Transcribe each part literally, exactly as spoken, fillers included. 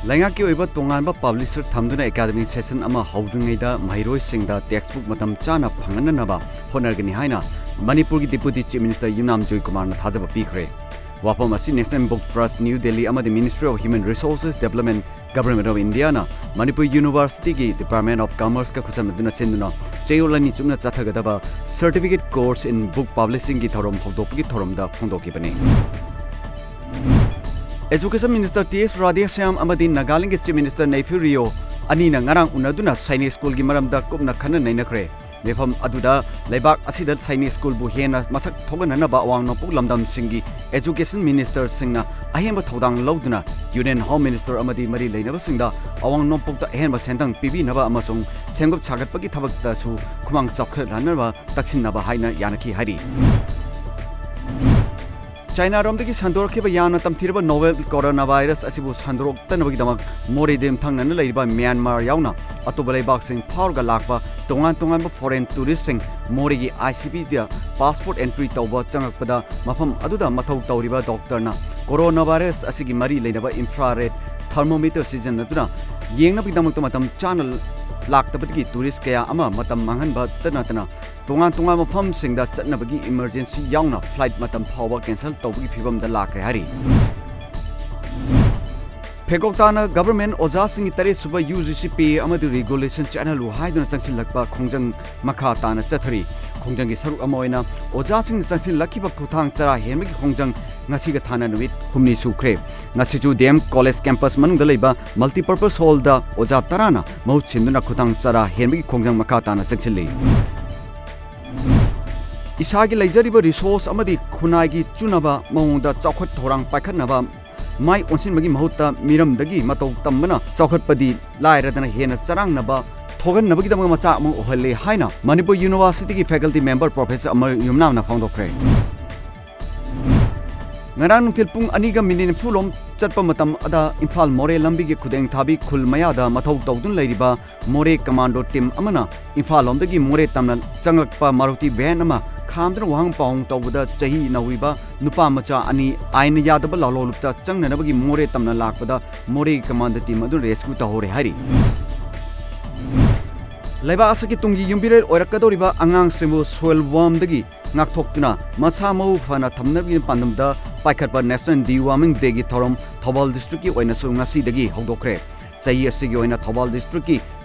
ꯂꯩꯉꯥꯛꯀꯤ ꯑꯣꯏꯕ ꯇꯣꯉꯥꯟꯕ publisher ꯊꯝꯗꯨꯅ academic session ꯑꯃ ꯍꯧꯗ꯭ꯔꯤꯉꯩꯗ ꯃꯍꯩꯔꯣꯏꯁꯤꯡꯗ textbook ꯃꯇꯝ ꯆꯥꯅ ꯐꯪꯍꯟꯅꯅꯕ ꯍꯣꯠꯅꯒꯅꯤ ꯍꯥꯏꯅ ꯃꯅꯤꯄꯨꯔꯒꯤ Deputy Chief Minister ꯌꯨꯝꯅꯥꯝ ꯖꯣꯏꯀꯨꯃꯥꯔꯅ ꯊꯥꯖꯕ ꯄꯤꯈ꯭ꯔꯦ꯫ ꯋꯥꯐꯝ ꯑꯁꯤ National Book Trust, New Delhi ꯑꯃꯗꯤ Ministry of Human Resources Development, Government of Indiaꯅ Manipur Universityꯒꯤ Department of Commerceꯀ ꯈꯨꯠꯁꯝꯅꯗꯨꯅ ꯁꯤꯟꯗꯨꯅ ꯆꯌꯣꯜ ꯑꯅꯤ ꯆꯨꯞꯅ ꯆꯠꯊꯒꯗꯕ Certificate Course in Book Publishingꯒꯤ ꯊꯧꯔꯝ ꯍꯧꯗꯣꯛꯄꯒꯤ ꯊꯧꯔꯝꯗ ꯐꯣꯡꯗꯣꯛꯈꯤꯕꯅꯤ꯫ Education Minister ꯇꯤ ꯑꯦꯁ ꯔꯥꯙꯦꯁ꯭ꯌꯥꯝ ꯑꯃꯗꯤ ꯅꯥꯒꯥꯂꯦꯟꯗꯒꯤ Chief Minister ꯅꯩꯐꯤꯌꯨ ꯔꯤꯑꯣ ꯑꯅꯤꯅ ꯉꯔꯥꯡ ꯎꯅꯗꯨꯅ ꯁꯥꯏꯅꯤꯛ ꯁ꯭ꯀꯨꯜꯒꯤ ꯃꯔꯝꯗ ꯀꯨꯞꯅ ꯈꯟꯅ ꯅꯩꯅꯈ꯭ꯔꯦ꯫ ꯃꯤꯐꯝ ꯑꯗꯨꯗ ꯂꯩꯕꯥꯛ ꯑꯁꯤꯗ ꯁꯥꯏꯅꯤꯛ ꯁ꯭ꯀꯨꯜꯕꯨ ꯍꯦꯟꯅ ꯃꯁꯛ ꯊꯣꯛꯍꯟꯅꯅꯕ ꯑꯋꯥꯡ ꯅꯣꯡꯄꯣꯛ ꯂꯝꯗꯝꯁꯤꯡꯒꯤ education ministerꯁꯤꯡꯅ ꯑꯍꯦꯟꯕ ꯊꯧꯗꯥꯡ ꯂꯧꯗꯨꯅ Union Home Minister ꯑꯃꯗꯤ ꯃꯔꯤ ꯂꯩꯅꯕꯁꯤꯡꯗ ꯑꯋꯥꯡ ꯅꯣꯡꯄꯣꯛꯇ ꯑꯍꯦꯟꯕ ꯁꯦꯟꯊꯪ ꯄꯤꯕꯤꯅꯕ ꯑꯃꯁꯨꯡ ꯁꯦꯝꯒꯠ ꯁꯥꯒꯠꯄꯒꯤ ꯊꯕꯛꯇꯁꯨ ꯈꯨꯃꯥꯡ ꯆꯥꯎꯈꯠꯍꯟꯅꯕ ꯇꯛꯁꯤꯟꯅꯕ ꯍꯥꯏꯅ ꯌꯥꯅꯈꯤ ꯍꯥꯏꯔꯤ꯫ ꯆꯥꯏꯅꯥꯔꯣꯝꯗꯒꯤ ꯁꯟꯗꯣꯔꯛꯈꯤꯕ ꯌꯥꯝꯅ ꯇꯝꯊꯤꯔꯕ novel coronavirus ꯑꯁꯤꯕꯨ ꯁꯟꯗꯣꯔꯛꯇꯅꯕꯒꯤꯗꯃꯛ ꯃꯣꯔꯦꯗ ꯌꯨꯝꯊꯪꯅꯅ ꯂꯩꯔꯤꯕ ꯃ꯭ꯌꯥꯟꯃꯥꯔ ꯌꯥꯎꯅ ꯑꯇꯣꯞꯄ ꯂꯩꯕꯥꯛꯁꯤꯡ ꯐꯥꯎꯔꯒ ꯂꯥꯛꯄ ꯇꯣꯉꯥꯟ ꯇꯣꯉꯥꯟꯕ foreign touristꯁꯤꯡ ꯃꯣꯔꯦꯒꯤ ICBꯗ passport entry ꯇꯧꯕ ꯆꯪꯉꯛꯄꯗ ꯃꯐꯝ ꯑꯗꯨꯗ ꯃꯊꯧ ꯇꯧꯔꯤꯕ doctorꯅ coronavirus ꯑꯁꯤꯒꯤ ꯃꯔꯤ ꯂꯩꯅꯕ infrared thermometer ꯁꯤꯖꯤꯟꯅꯗꯨꯅ ꯌꯦꯡꯅꯕꯒꯤꯗꯃꯛꯇ ꯃꯇꯝ ꯆꯥꯅ ꯂꯥꯛꯇꯕꯗꯒꯤ tourist ꯀꯌꯥ ꯑꯃ ꯃꯇꯝ ꯃꯥꯡꯍꯟꯕꯇ ꯅꯠꯇꯅ ꯇꯣꯉꯥꯟ ꯇꯣꯉꯥꯟꯕ ꯃꯐꯝꯁꯤꯡꯗ ꯆꯠꯅꯕꯒꯤ emergency ꯌꯥꯎꯅ flight ꯃꯇꯝ ꯐꯥꯎꯕ cancel ꯇꯧꯕꯒꯤ ꯐꯤꯚꯝꯗ ꯂꯥꯛꯈ꯭ꯔꯦ ꯍꯥꯏꯔꯤ꯫ ꯐꯦꯀꯣꯛ ꯇꯥꯅ government ꯑꯣꯖꯥꯁꯤꯡꯒꯤ ꯇꯔꯦꯠ ꯁꯨꯕ UGC pay ꯑꯃꯗꯤ regulation ꯆꯠꯍꯜꯂꯨ ꯍꯥꯏꯗꯨꯅ ꯆꯪꯁꯤꯜꯂꯛꯄ ꯈꯣꯡꯖꯪ ꯃꯈꯥ ꯇꯥꯅ ꯆꯠꯊꯔꯤ꯫ ꯈꯣꯡꯖꯪꯒꯤ ꯁꯔꯨꯛ ꯑꯃ ꯑꯣꯏꯅ ꯑꯣꯖꯥꯁꯤꯡꯅ ꯆꯪꯁꯤꯜꯂꯛꯈꯤꯕ ꯈꯨꯊꯥꯡ ꯆꯔꯥ ꯍꯦꯟꯕꯒꯤ ꯈꯣꯡꯖꯪ ꯉꯁꯤꯒ ꯊꯥꯅ ꯅꯨꯃꯤꯠ ꯍꯨꯝꯅꯤ ꯁꯨꯈ꯭ꯔꯦ꯫ ꯉꯁꯤꯁꯨ ꯗꯤ ꯑꯦꯝ ꯀꯣꯂꯦꯖ campus ꯃꯅꯨꯡꯗ ꯂꯩꯕ multipurpose hallꯗ ꯑꯣꯖꯥ ꯇꯔꯥꯅ ꯃꯍꯨꯠ ꯁꯤꯟꯗꯨꯅ ꯈꯨꯊꯥꯡ ꯆꯔꯥ ꯍꯦꯟꯕꯒꯤ ꯈꯣꯡꯖꯪ ꯃꯈꯥ ꯇꯥꯅ ꯆꯪꯁꯤꯜꯂꯤ꯫ ꯏꯁꯥꯒꯤ ꯂꯩꯖꯔꯤꯕ resource ꯑꯃꯗꯤ ꯈꯨꯟꯅꯥꯏꯒꯤ ꯆꯨꯅꯕ ꯃꯑꯣꯡꯗ ꯆꯥꯎꯈꯠ ꯊꯧꯔꯥꯡ ꯄꯥꯏꯈꯠꯅꯕ ꯃꯥꯏ ꯑꯣꯟꯁꯤꯟꯕꯒꯤ ꯃꯍꯨꯠꯇ ꯃꯤꯔꯝꯗꯒꯤ ꯃꯇꯧ ꯇꯝꯕꯅ ꯆꯥꯎꯈꯠꯄꯗꯤ ꯂꯥꯏꯔꯗꯅ ꯍꯦꯟꯅ ꯆꯔꯥꯡꯅꯕ ꯊꯣꯛꯍꯟꯅꯕꯒꯤꯗꯃꯛ ꯃꯆꯥꯛ ꯑꯃ ꯑꯣꯏꯍꯜꯂꯤ ꯍꯥꯏꯅ ꯃꯅꯤꯄꯨꯔ Universityꯒꯤ faculty member Professor ꯑꯃꯔ ꯌꯨꯝꯅꯥꯝꯅ ꯐꯣꯡꯗꯣꯛꯈ꯭ꯔꯦ꯫ ꯉꯔꯥꯡ ꯅꯨꯡꯊꯤꯜ ꯄꯨꯡ ꯑꯅꯤꯒ ꯃꯤꯅꯤꯠ ꯅꯤꯐꯨ ꯂꯣꯝ ꯆꯠꯄ ꯃꯇꯝ ꯑꯗ ꯏꯝꯐꯥꯜ ꯃꯣꯔꯦ ꯂꯝꯕꯤꯒꯤ ꯈꯨꯗꯦꯡ ꯊꯥꯕꯤ ꯈꯨꯜ ꯃꯌꯥꯗ ꯃꯊꯧ ꯇꯧꯗꯨꯅ ꯂꯩꯔꯤꯕ ꯃꯣꯔꯦ commando team ꯑꯃꯅ ꯏꯝꯐꯥꯜ ꯂꯣꯝꯗꯒꯤ ꯃꯣꯔꯦ ꯇꯝꯅ ꯆꯪꯂꯛꯄ ꯃꯥꯔꯨꯇꯤ van ꯑꯃ ꯈꯥꯝꯗꯨꯅ ꯋꯥꯍꯪ ꯄꯥꯎꯍꯪ ꯇꯧꯕꯗ ꯆꯍꯤ ꯅꯧꯔꯤꯕ ꯅꯨꯄꯥ ꯃꯆꯥ ꯑꯅꯤ ꯑꯥꯏꯟꯅ ꯌꯥꯗꯕ ꯂꯥꯂꯣꯡꯂꯨꯞꯇ ꯆꯪꯅꯅꯕꯒꯤ ꯃꯣꯔꯦ ꯇꯝꯅ ꯂꯥꯛꯄꯗ ꯃꯣꯔꯦꯒꯤ ꯀꯃꯥꯟꯗꯣ ꯇꯤꯝ ꯑꯗꯨꯅ ꯔꯦꯁꯀ꯭ꯌꯨ ꯇꯧꯍꯧꯔꯦ ꯍꯥꯏꯔꯤ꯫ ꯂꯩꯕꯥꯛ ꯑꯁꯤꯒꯤ ꯇꯨꯡꯒꯤ ꯌꯨꯝꯕꯤꯔꯦꯜ ꯑꯣꯏꯔꯛꯀꯗꯧꯔꯤꯕ ꯑꯉꯥꯡꯁꯤꯡꯕꯨ ꯁꯣꯏꯜ ꯋꯥꯔꯝꯗꯒꯤ ꯉꯥꯛꯊꯣꯛꯇꯨꯅ ꯃꯁꯥ ꯃꯎ ꯐꯅ ꯊꯝꯅꯕꯒꯤ ꯄꯥꯟꯗꯝꯗ ꯄꯥꯏꯈꯠꯄ ꯅꯦꯁꯅꯦꯜ ꯗꯤꯋꯥꯔꯃꯤꯡ ꯗꯦꯒꯤ ꯊꯧꯔꯝ ꯊꯧꯕꯥꯜ ꯗꯤꯁꯇ꯭ꯔꯤꯛꯀꯤ ꯑꯣꯏꯅꯁꯨ ꯉꯁꯤꯗꯒꯤ ꯍꯧꯗꯣꯛꯈ꯭ꯔꯦ꯫ ꯆꯍꯤ ꯑꯁꯤꯒꯤ ꯑꯣꯏꯅ ꯊꯧꯕꯥꯜ ꯗꯤꯁꯇ꯭ꯔꯤꯛꯀꯤ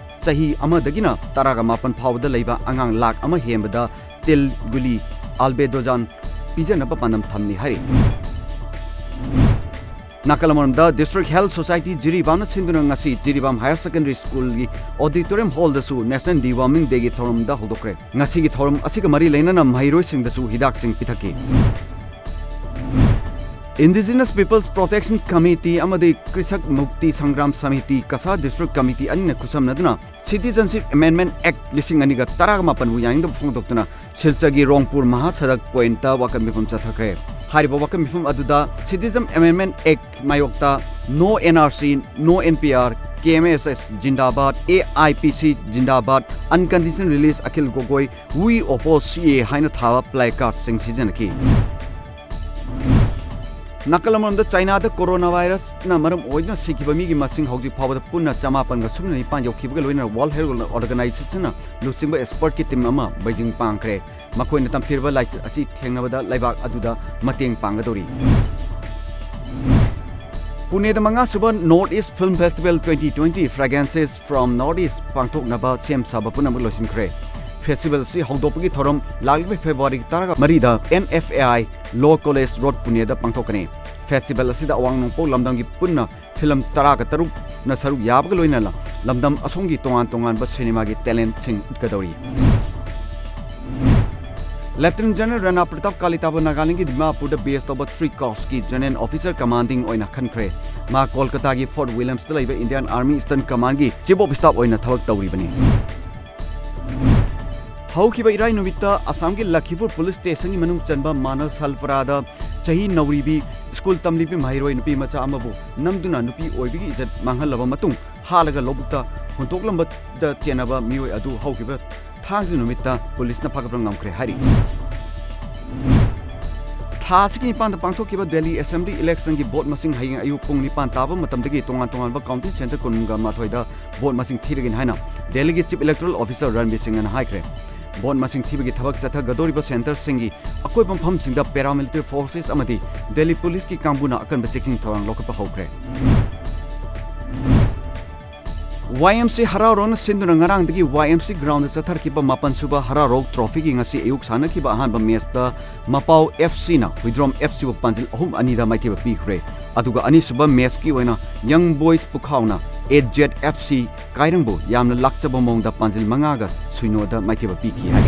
ꯆꯍꯤ ꯑꯃꯗꯒꯤꯅ ꯇꯔꯥꯒ ꯃꯥꯄꯟ ꯐꯥꯎꯕꯗ ꯂꯩꯕ ꯑꯉꯥꯡ ꯂꯥꯈ ꯑꯃ ꯍꯦꯟꯕꯗ ꯇꯤꯜ, ꯒꯨꯂꯤ, ꯑꯜꯕꯦꯟꯗꯥꯖꯣꯜ ꯄꯤꯖꯅꯕ ꯄꯥꯟꯗꯝ ꯊꯝꯂꯤ ꯍꯥꯏꯔꯤ꯫ ꯅꯥꯀꯜ ꯑꯃꯔꯣꯝꯗ, ꯗꯤꯁꯇ꯭ꯔꯤꯛ ꯍꯦꯜꯊ ꯁꯣꯁꯥꯏꯇꯤ ꯖꯤꯔꯤꯕꯥꯝꯅ ꯁꯤꯟꯗꯨꯅ ꯉꯁꯤ ꯖꯤꯔꯤꯕꯥꯝ ꯍꯥꯌꯔ ꯁꯦꯀꯦꯟꯗꯔꯤ ꯁ꯭ꯀꯨꯜꯒꯤ ꯑꯣꯗꯤꯇꯣꯔꯤꯌꯝ ꯍꯣꯜꯗꯁꯨ ꯅꯦꯁꯅꯦꯜ ꯗꯤꯋꯥꯔꯃꯤꯡ ꯗꯦꯒꯤ ꯊꯧꯔꯝꯗ ꯍꯧꯗꯣꯛꯈ꯭ꯔꯦ꯫ ꯉꯁꯤꯒꯤ ꯊꯧꯔꯝ ꯑꯁꯤꯒ ꯃꯔꯤ ꯂꯩꯅꯅ ꯃꯍꯩꯔꯣꯏꯁꯤꯡꯗꯁꯨ ꯍꯤꯗꯥꯛꯁꯤꯡ ꯄꯤꯊꯛꯈꯤ꯫ Indigenous People's Protection Committee ꯑꯃꯗꯤ ꯀ꯭ꯔꯤꯁꯛ ꯃꯨꯛꯇꯤ ꯁꯪꯒ꯭ꯔꯥꯝ ꯁꯃꯤꯇꯤ ꯀꯁꯥ ꯗꯤꯁꯇ꯭ꯔꯤꯛ ꯀꯃꯤꯇꯤ ꯑꯅꯤꯅ ꯈꯨꯠꯁꯝꯅꯗꯨꯅ Citizenship Amendment Act ꯂꯤꯁꯤꯡ ꯑꯅꯤꯒ ꯇꯔꯥꯃꯥꯄꯟꯕꯨ ꯌꯥꯅꯤꯡꯗꯕ ꯐꯣꯡꯗꯣꯛꯇꯨꯅ ꯁꯤꯜꯆꯔꯒꯤ ꯔꯣꯡꯄꯨꯔ ꯃꯍꯥꯁꯔꯛ ꯄꯣꯏꯟꯠꯇ ꯋꯥꯀꯠ ꯃꯤꯐꯝ ꯆꯠꯊꯈ꯭ꯔꯦ꯫ ꯍꯥꯏꯔꯤꯕ ꯋꯥꯀꯠ ꯃꯤꯐꯝ ꯑꯗꯨꯗ Citizenship Amendment Act ꯃꯥꯌꯣꯛꯇ No N R C, No N P R, K M S S ꯖꯤꯟꯗꯥꯕꯥꯗ, A I P C ꯖꯤꯟꯗꯥꯕꯥꯗ, Unconditional Release ꯑꯈꯤꯜ ꯒꯣꯒꯣꯏ, We Oppose C A A ꯍꯥꯏꯅ ꯊꯥꯕ ꯄ꯭ꯂꯦ ꯀꯥꯔꯗꯁꯤꯡ ꯁꯤꯖꯤꯟꯅꯈꯤ꯫ ꯅꯥꯀꯜ ꯑꯃꯔꯣꯝꯗ, ꯆꯥꯏꯅꯥꯗ ꯀꯣꯔꯣꯅꯥ ꯚꯥꯏꯔꯁꯅ ꯃꯔꯝ ꯑꯣꯏꯗꯨꯅ ꯁꯤꯈꯤꯕ ꯃꯤꯒꯤ ꯃꯁꯤꯡ ꯍꯧꯖꯤꯛ ꯐꯥꯎꯕꯗ ꯄꯨꯟꯅ ꯆꯃꯥꯄꯟꯒ ꯁꯨꯞꯅ ꯅꯤꯄꯥꯟ ꯌꯧꯈꯤꯕꯒ ꯂꯣꯏꯅꯅ World Health Organizationꯅ ꯂꯨꯆꯤꯡꯕ ꯑꯦꯛꯁꯄꯔꯠꯀꯤ ꯇꯤꯝ ꯑꯃ ꯕꯩꯖꯤꯡ ꯄꯥꯡꯈ꯭ꯔꯦ꯫ ꯃꯈꯣꯏꯅ ꯇꯝꯊꯤꯔꯕ ꯂꯥꯏꯆꯠ ꯑꯁꯤ ꯊꯦꯡꯅꯕꯗ ꯂꯩꯕꯥꯛ ꯑꯗꯨꯗ ꯃꯇꯦꯡ ꯄꯥꯡꯒꯗꯧꯔꯤ꯫ ꯄꯨꯅꯦꯗ ꯃꯉꯥꯁꯨꯕ North East Film Festival twenty twenty Fragrances from North East ꯄꯥꯡꯊꯣꯛꯅꯕ ꯁꯦꯝ ꯁꯥꯕ ꯄꯨꯝꯅꯃꯛ ꯂꯣꯏꯁꯤꯟꯈ꯭ꯔꯦ꯫ ꯐꯦꯁꯇꯤꯚꯦꯜ ꯑꯁꯤ ꯍꯧꯗꯣꯛꯄꯒꯤ ꯊꯧꯔꯝ ꯂꯥꯛꯂꯤꯕ ꯐꯦꯕ꯭ꯔꯨꯋꯥꯔꯤ ꯇꯔꯥꯃꯔꯤꯗ N F A I Law College Road ꯄꯨꯅꯦꯗ ꯄꯥꯡꯊꯣꯛꯀꯅꯤ꯫ ꯐꯦꯁꯇꯤꯚꯦꯜ ꯑꯁꯤꯗ ꯑꯋꯥꯡ ꯅꯣꯡꯄꯣꯛ ꯂꯝꯗꯝꯒꯤ ꯄꯨꯟꯅ ꯐꯤꯂꯝ ꯇꯔꯥꯒ ꯇꯔꯨꯛꯅ ꯁꯔꯨꯛ ꯌꯥꯕꯒ ꯂꯣꯏꯅꯅ ꯂꯝꯗꯝ ꯑꯁꯣꯝꯒꯤ ꯇꯣꯉꯥꯟ ꯇꯣꯉꯥꯟꯕ ꯁꯤꯅꯦꯃꯥꯒꯤ ꯇꯦꯂꯦꯟꯠꯁꯤꯡ ꯎꯠꯀꯗꯧꯔꯤ꯫ ꯂꯦꯐꯇꯤꯅꯦꯟꯠ ꯖꯦꯅꯔꯦꯜ ꯔꯥꯅꯥ ꯄ꯭ꯔꯇꯥꯞ ꯀꯥꯂꯤꯇꯥꯕꯨ ꯅꯥꯒꯥꯂꯦꯟꯗꯒꯤ ꯗꯤꯃꯥꯄꯨꯔꯗ ꯕꯦꯖ ꯇꯧꯕ ꯊ꯭ꯔꯤ ꯀꯣꯔꯞꯁꯀꯤ ꯖꯦꯅꯔꯦꯜ ꯑꯣꯐꯤꯁꯔ ꯀꯃꯥꯟꯗꯤꯡ ꯑꯣꯏꯅ ꯈꯟꯈ꯭ꯔꯦ꯫ ꯃꯥ ꯀꯣꯜꯀꯇꯥꯒꯤ ꯐꯣꯔꯠ ꯋꯤꯂꯤꯌꯝꯁꯇ ꯂꯩꯕ ꯏꯟꯗꯤꯌꯥꯟ ꯑꯥꯔꯃꯤ ꯏꯁꯇꯔꯟ ꯀꯃꯥꯟꯒꯤ ꯆꯤꯐ ꯑꯣꯐ ꯁ꯭ꯇꯥꯐ ꯑꯣꯏꯅ ꯊꯕꯛ ꯇꯧꯔꯤꯕꯅꯤ꯫ ꯍꯧꯈꯤꯕ ꯏꯔꯥꯏ ꯅꯨꯃꯤꯠꯇ ꯑꯁꯥꯝꯒꯤ ꯂꯈꯤꯄꯨꯔ ꯄꯨꯂꯤꯁ ꯁ꯭ꯇꯦꯁꯟꯒꯤ ꯃꯅꯨꯡ ꯆꯟꯕ ꯃꯥꯅꯁꯍꯜꯄꯔꯥꯗ ꯆꯍꯤ ꯅꯧꯔꯤꯕꯤ ꯁ꯭ꯀꯨꯜ ꯇꯝꯂꯤꯕꯤ ꯃꯍꯩꯔꯣꯏ ꯅꯨꯄꯤ ꯃꯆꯥ ꯑꯃꯕꯨ ꯅꯝꯗꯨꯅ ꯅꯨꯄꯤ ꯑꯣꯏꯕꯒꯤ ꯏꯖꯠ ꯃꯥꯡꯍꯜꯂꯕ ꯃꯇꯨꯡ ꯍꯥꯠꯂꯒ ꯂꯧꯕꯨꯛꯇ ꯍꯨꯟꯗꯣꯛꯂꯝꯕꯗ ꯆꯦꯟꯅꯕ ꯃꯤꯑꯣꯏ ꯑꯗꯨ ꯍꯧꯈꯤꯕ ꯊꯥꯡꯖ ꯅꯨꯃꯤꯠꯇ ꯄꯨꯂꯤꯁꯅ ꯐꯥꯒꯠꯄ ꯉꯝꯈ꯭ꯔꯦ ꯍꯥꯏꯔꯤ꯫ ꯊꯥ ꯑꯁꯤꯒꯤ ꯅꯤꯄꯥꯟꯗ ꯄꯥꯡꯊꯣꯛꯈꯤꯕ ꯗꯦꯜꯂꯤ ꯑꯦꯁꯦꯝꯕ꯭ꯂꯤ ꯏꯂꯦꯛꯁꯟꯒꯤ ꯚꯣꯠ ꯃꯁꯤꯡ ꯍꯌꯦꯡ ꯑꯌꯨꯛ ꯄꯨꯡ ꯅꯤꯄꯥꯟ ꯇꯥꯕ ꯃꯇꯝꯗꯒꯤ ꯇꯣꯉꯥꯟ ꯇꯣꯉꯥꯟꯕ ꯀꯥꯎꯟꯇꯤꯡ ꯁꯦꯟꯇꯔ ꯀꯨꯟꯒ ꯃꯥꯊꯣꯏꯗ ꯚꯣꯠ ꯃꯁꯤꯡ ꯊꯤꯔꯒꯅꯤ ꯍꯥꯏꯅ ꯗꯦꯜꯂꯤꯒꯤ ꯆꯤꯐ ꯏꯂꯦꯛꯇꯣꯔꯦꯜ ꯑꯣꯐꯤꯁꯥꯔ ꯔꯟꯕꯤꯔ ꯁꯤꯡꯍꯅ ꯍꯥꯏꯈ꯭ꯔꯦ꯫ ꯚꯣꯠ ꯃꯁꯤꯡ ꯊꯤꯕꯒꯤ ꯊꯕꯛ ꯆꯠꯊꯒꯗꯧꯔꯤꯕ ꯁꯦꯟꯇꯔꯁꯤꯡꯒꯤ ꯑꯀꯣꯏꯕ ꯃꯐꯝꯁꯤꯡꯗ ꯄꯦꯔꯥꯃꯤꯂꯤꯇꯔꯤ ꯐꯣꯔꯁꯦꯁ ꯑꯃꯗꯤ ꯗꯦꯜꯂꯤ ꯄꯨꯂꯤꯁꯀꯤ ꯀꯥꯡꯕꯨꯅ ꯑꯀꯟꯕ ꯆꯦꯛꯁꯤꯟ ꯊꯧꯔꯥꯡ ꯂꯧꯈꯠꯄ ꯍꯧꯈ꯭ꯔꯦ꯫ ꯋꯥꯏ ꯑꯦꯝ ꯁꯤ ꯍꯔꯥꯎꯔꯧꯅ ꯁꯤꯟꯗꯨꯅ ꯉꯔꯥꯡꯗꯒꯤ ꯋꯥꯏ ꯑꯦꯝ ꯁꯤ ꯒ꯭ꯔꯥꯎꯟꯗ ꯆꯠꯊꯔꯛꯈꯤꯕ ꯃꯥꯄꯟ ꯁꯨꯕ ꯍꯔꯥꯎꯔꯧ ꯇ꯭ꯔꯣꯐꯤꯒꯤ ꯉꯁꯤ ꯑꯌꯨꯛ ꯁꯥꯟꯅꯈꯤꯕ ꯑꯍꯥꯟꯕ ꯃꯦꯆꯇ ꯃꯄꯥꯎ ꯑꯦꯐ ꯁꯤꯅ ꯍꯨꯏꯗ꯭ꯔꯣꯝ ꯑꯦꯐ ꯁꯤꯕꯨ ꯄꯥꯟꯖꯤꯜ ꯑꯍꯨꯝ ꯑꯅꯤꯗ ꯃꯥꯏꯊꯤꯕ ꯄꯤꯈ꯭ꯔꯦ꯫ ꯑꯗꯨꯒ ꯑꯅꯤꯁꯨꯕ ꯃꯦꯆꯀꯤ ꯑꯣꯏꯅ ꯌꯪ ꯕꯣꯏꯁ ꯄꯨꯈꯥꯎꯅ ꯑꯦ ꯖꯦꯠ ꯑꯦꯐ ꯁꯤ ꯀꯥꯏꯔꯪꯕꯨ ꯌꯥꯝꯅ ꯂꯥꯛꯆꯕ ꯃꯑꯣꯡꯗ ꯄꯥꯟꯖꯤꯜ ꯃꯉꯥꯒ ꯁꯨꯏꯅꯣꯗ ꯃꯥꯏꯊꯤꯕ ꯄꯤꯈꯤ ꯍꯥꯏ꯫